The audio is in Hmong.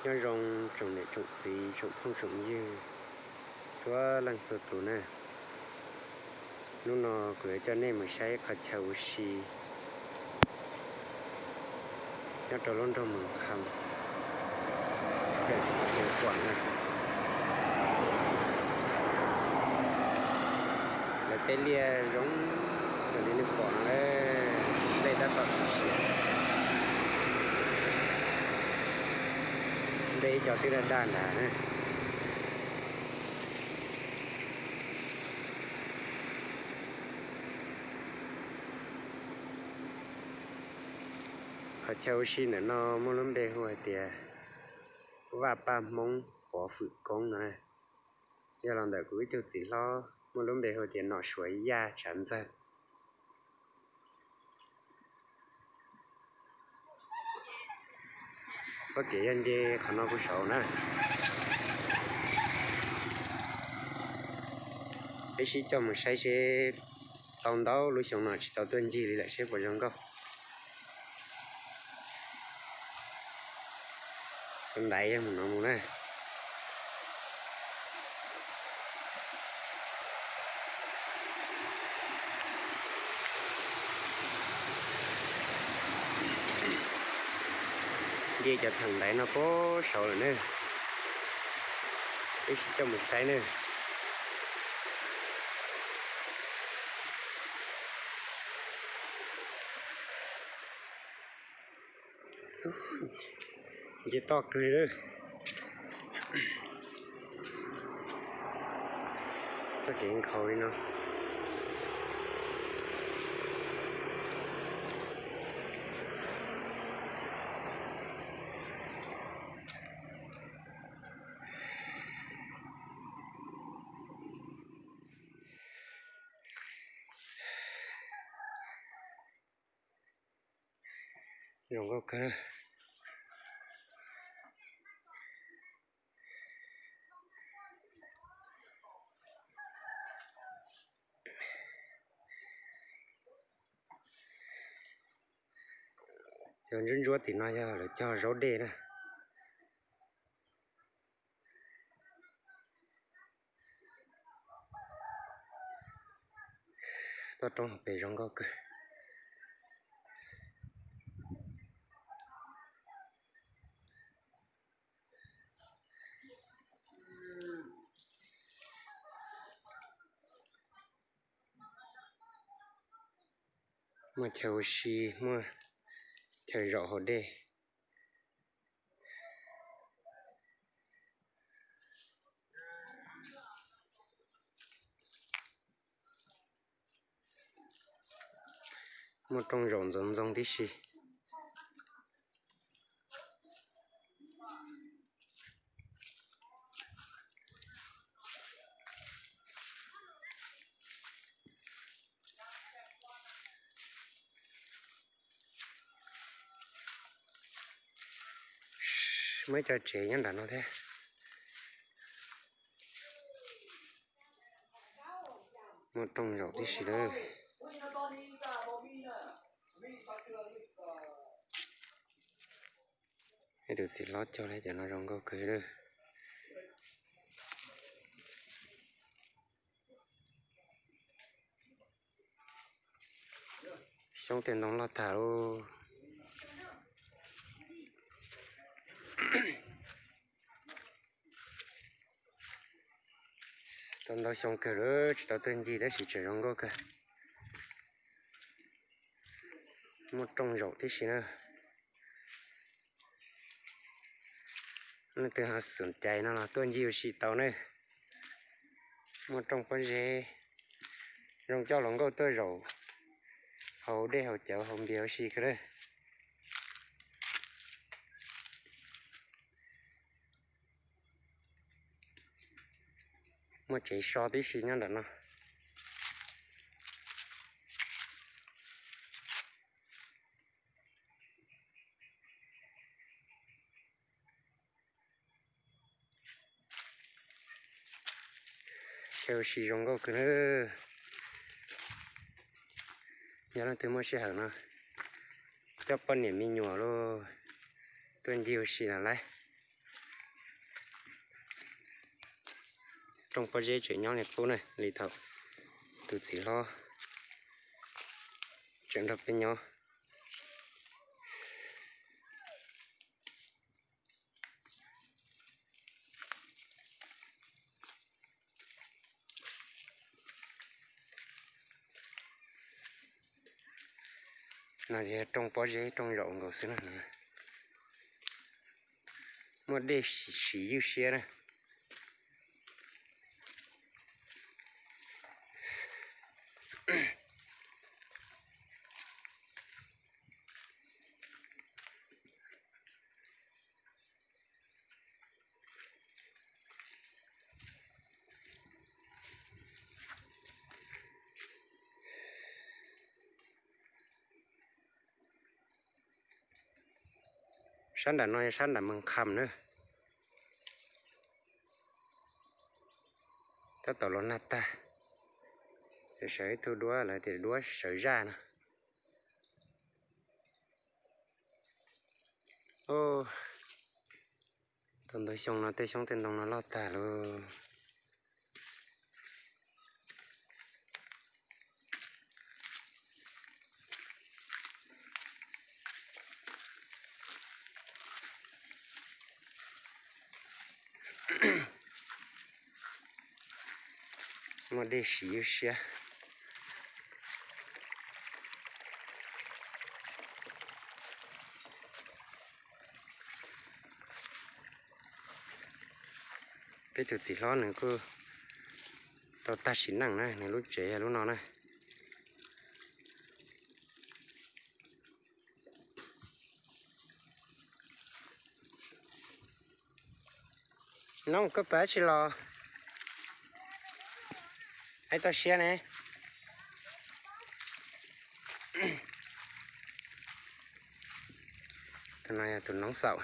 Nyob zoo tsoom niam tsoom txiv tsoom phooj tsoom ywg txhua leej txhua tus na. Hnub no kuv yuav coj nej mus saib qhov chaw ua si nyob rau lub nroog Moos Kham, teb chaws Xeev Khuam na. Lawv tej liaj zoo raws li nej pom no, nplej tab tom tu siav, nplej ib co twb daj daj ntag na. Qhov chaw ua si ntawm no muaj lub npe hu hais tias Vaj Paj Hmoob Pov Fwm Koob no. Yog los ntawm kuv ib tug txiv hlob muaj lub npe hu tias Nom Suav Yaj Tshav Ntxawg. Txoj kev yog nce qhov no puag saud na. Peb sib coj mus saib seb tau ntau lub xyoo no tsis tau tuaj ncig li lawm seb puas zoo nkauj. Tus ntaiv yog mus no mus na. Nce cov theem ntaiv no puag saud lawm ne. Peb sib coj mus saib ne. Nce toj kawg li. Txoj kev nkhaus li no. Zoo nkauj kawg. Cov ntsuab ntsuab tim no yog lawv cog zaub dej na. Toj roob hauv pes zoo nkauj kawg. Muaj chaw ua si, muaj chaw zaum haus dej. Muaj rooj zaum ntxoov ntxoo tib si. Muaj ib co tsev nyob nram no thiab. Muaj rooj zaum tib si lawm. Ib tus txiv hlob cog lawm, cov no zoo nkauj kawg lawm. Xyoob tej ntoo loj tag lauj. Tau ntau xyoo kawg lawm tsis tau tuaj ncig tab sis tseem zoo nkauj kawg. Muaj rooj zaum tib si na. Leej twg ho xom cai no los tuaj ncig ua si tau ne. Muaj rooj pob zeb, zoo coj hluas nkauj tuaj zaum haus dej haus cawv haus npias ua si kawg na. Muaj tsev so tib si nyob nram no. Chaw ua si zoo nkauj kawg na. Yog leej twg muaj sij hawm no coj poj niam me nyuam los tuaj ncig ua si no lauj. Rooj pob zeb tseem nyob li qub na, li thaum tus txiv hlob tseem nrog peb nyob. No yog rooj pob zeb rooj zaum nkaus xwb na. Muaj dej siv ywj siab na. Sab nram no yog sab nram Mees Kham na. Tab tom los nag tag, sawv ib tug duab, lawv tias duab sawv zaj no. Tau ntau xyoo no tej xyoob tej ntoo no loj tag lauj. Muaj dej siv ywj siab. Peb tus txiv hlob nws kuj tau tag sim neej na, nws lub tsev yog lub no na. Noob, koj pab tsi los? Hais tau siab ne. Tus no yog tus noob xaum.